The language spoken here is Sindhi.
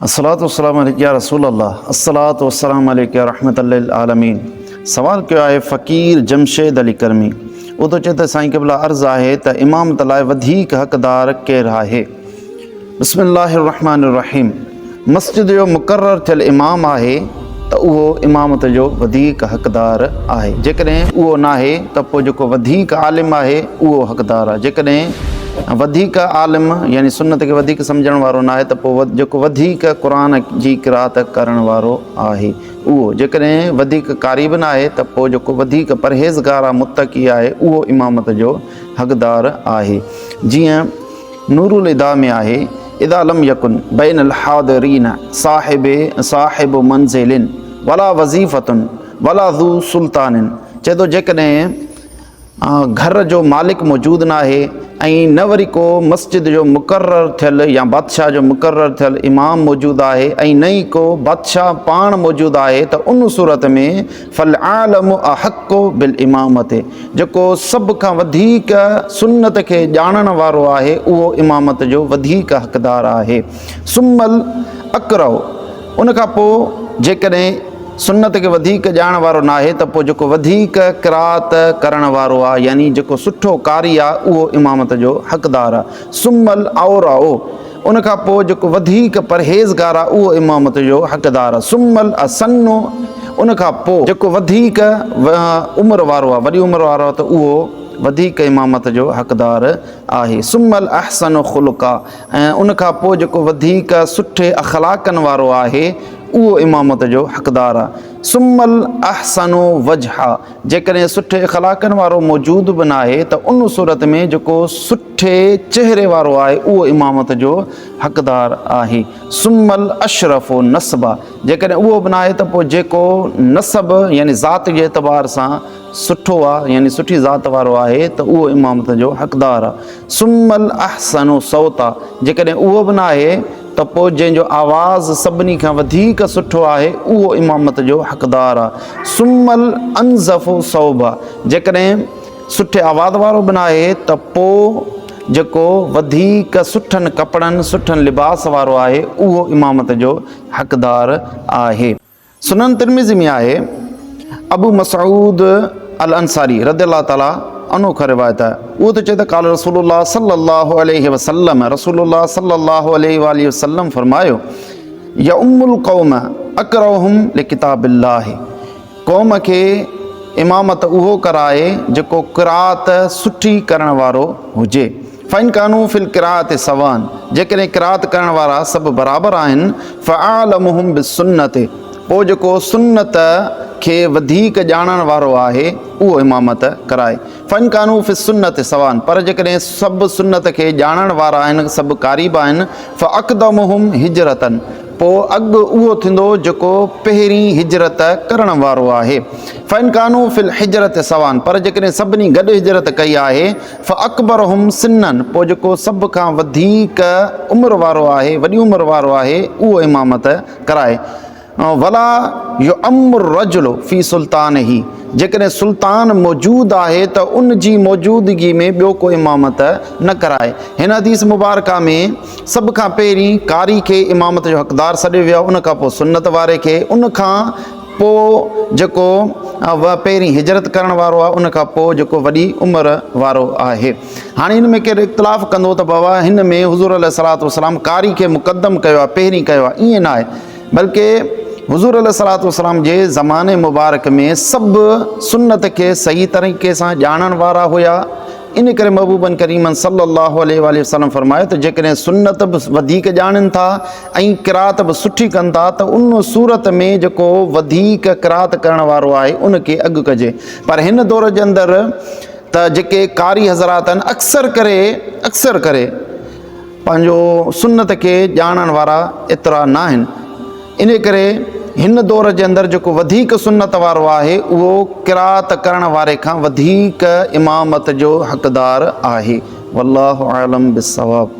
الصلوة والسلام عليک يا رسول الله الصلوة والسلام عليک يا رحمت للعالمين سوال ڪيو آهي فقير جمشيد علي ڪرمي اهو ٿو چئي ته سائين قبلا عرض آهي ته امامت لاء وڌيڪ حقدار ڪير آهي بسم الله الرحمن الرحيم مسجد جو مقرر ٿيل امام آهي ته اهو امامت جو وڌيڪ حقدار آهي جيڪڏهن اهو ناهي ته پوء جيڪو وڌيڪ عالم آهي اهو حقدار آهي جيڪڏهن وڌيڪ عالم يعني سنت کي وڌيڪ سمجهڻ وارو ناهي ته پوء جيڪو وڌيڪ قرآن جي قرات ڪرڻ وارو آهي اهو، جيڪڏهن وڌيڪ قاري به ناهي ته پوء جيڪو وڌيڪ پرهيزگار آهي متقي آهي اهو امامت جو حقدار آهي جيئن نور الهديٰ ۾ آهي اذا لم يڪن بين الحاضرين صاحب صاحب منزل ولا وظيفة ولا ذو سلطان چئي ٿو جيڪڏهن گهر جو مالڪ موجود ناهي ۽ نه وري ڪو مسجد جو مقرر ٿيل يا بادشاهه جو مقرر ٿيل امام موجود آهي ۽ نه ئي ڪو بادشاهه پاڻ موجود آهي ته ان صورت ۾ فالعالم احق بالامامت جيڪو سڀ کان وڌيڪ سنت کي ڄاڻڻ وارو آهي اهو امامت جو وڌيڪ حقدار آهي ثم الاقرأ ان کان پوء جيڪڏهن سنت کي وڌيڪ ڄاڻ وارو ناهي ته پوء جيڪو وڌيڪ قرائت ڪرڻ وارو آ يعني جيڪو سٺو قاري آ اهو امامت جو حقدار آ. ثم الاورع ان کان پوء جيڪو وڌيڪ پرهيزگار آ اهو امامت جو حقدار آ. ثم الاسن ان کان پوء جيڪو وڌيڪ عمر وارو آ وڏي عمر وارو آ ته اهو وڌيڪ امامت جو حقدار آهي. ثم الاحسن خلقا ۽ ان کان پوء جيڪو وڌيڪ سٺي اخلاقن وارو آهي اهو امامت جو حقدار آ. ثم الاحسن وجها جيڪڏهن سٺي اخلاقن وارو موجود به ناهي ته ان صورت ۾ جيڪو سٺي چهري وارو آهي اهو امامت جو حقدار آهي. ثم الاشرف نسبا جيڪڏهن اهو به ناهي ته پوء جيڪو نسب يعني ذات جي اعتبار سان سٺو آ يعني سٺي ذات وارو آهي ته اهو امامت جو حقدار آ. ثم الاحسن صوتا جيڪڏهن اهو به ناهي ته پوء جنهن جو آواز سڀني کان وڌيڪ سٺو آهي اهو امامت جو حقدار آ. ثم الانظف ثوبا جيڪڏهن سٺي آواز وارو به ناهي ته پوء جيڪو وڌيڪ سٺن ڪپڙن سٺن لباس وارو آهي اهو امامت جو حقدار آهي. سنن ترمذي ۾ آهي، ابو مسعود الانصاري رضي الله تعالٰي عنه کان روايت آهي، اهو ٿو چئي ته قال رسول الله صلي الله عليه وسلم رسول الله صلي الله عليه واٰله وسلم فرمايو، يؤم القوم اقرؤهم لڪتاب الله قوم کي امامت اهو ڪرائي جيڪو قرات سٺي ڪرڻ وارو هجي. فإن ڪانوا في القراءة سواء جيڪڏهن قرات ڪرڻ وارا سڀ برابر آهن فاعلمهم بالسنة پوء جيڪو سنت کي وڌيڪ ڄاڻڻ وارو آهي اهو امامت ڪرائي فإن ڪانوا في السنة سواء پر جيڪڏهن سڀ سنت کي ڄاڻڻ وارا آهن سڀ قاري به آهن فاقدمهم هجرة پوء اڳ اهو ٿيندو جيڪو پهرين هجرت ڪرڻ وارو آهي فإن ڪانوا في الهجرة سواء پر جيڪڏهن سڀني گڏ هجرت ڪئي آهي فاڪبرهم سنا پوء جيڪو سڀ کان وڌيڪ عمر وارو آهي، وڏي عمر وارو آهي، اهو امامت ڪرائي. ولا يؤم الرجل في سلطانه جيڪڏهن سلطان موجود آهي ته ان جي موجودگي ۾ ٻيو ڪو امامت نه ڪرائي. هن حديث مبارڪه ۾ سڀ کان پهرين قاري کي امامت جو حقدار سڏيو ويو آهي، ان کان پوء سنت واري کي، ان کان پوء جيڪو پهرين هجرت ڪرڻ وارو آهي ان کان پوء جيڪو وڏي عمر وارو آهي. هاڻي هن ۾ ڪير اختلاف ڪندو ته بابا هن ۾ حضور عليه الصلوة والسلام قاري کي مقدم ڪيو آهي پهرين ڪيو آهي ائين ناهي بلڪه حضور عليه الصلوة والسلام جي زماني مبارڪ ۾ سڀ سنت کي صحيح طريقي سان ڄاڻڻ وارا هيا ان ڪري محبوبن ڪريمن صلّي اللّٰه عليه واٰله وسلّم فرمايو ته جيڪڏهن سنت به وڌيڪ ڄاڻين ٿا ۽ قرات به سٺي ڪن ٿا ته ان صورت ۾ جيڪو وڌيڪ قرات ڪرڻ وارو آهي ان کي اڳ ڪجي پر هن دور جي اندر ته جيڪي قاري حضرات آهن اڪثر ڪري اڪثر ڪري پنهنجو سنت کي ڄاڻڻ وارا ايترا ناهن انهي ڪري هن دور جي اندر جيڪو وڌيڪ سنت وارو آهي اهو قرات ڪرڻ واري کان وڌيڪ امامت جو حقدار آهي والله اعلم بالصواب.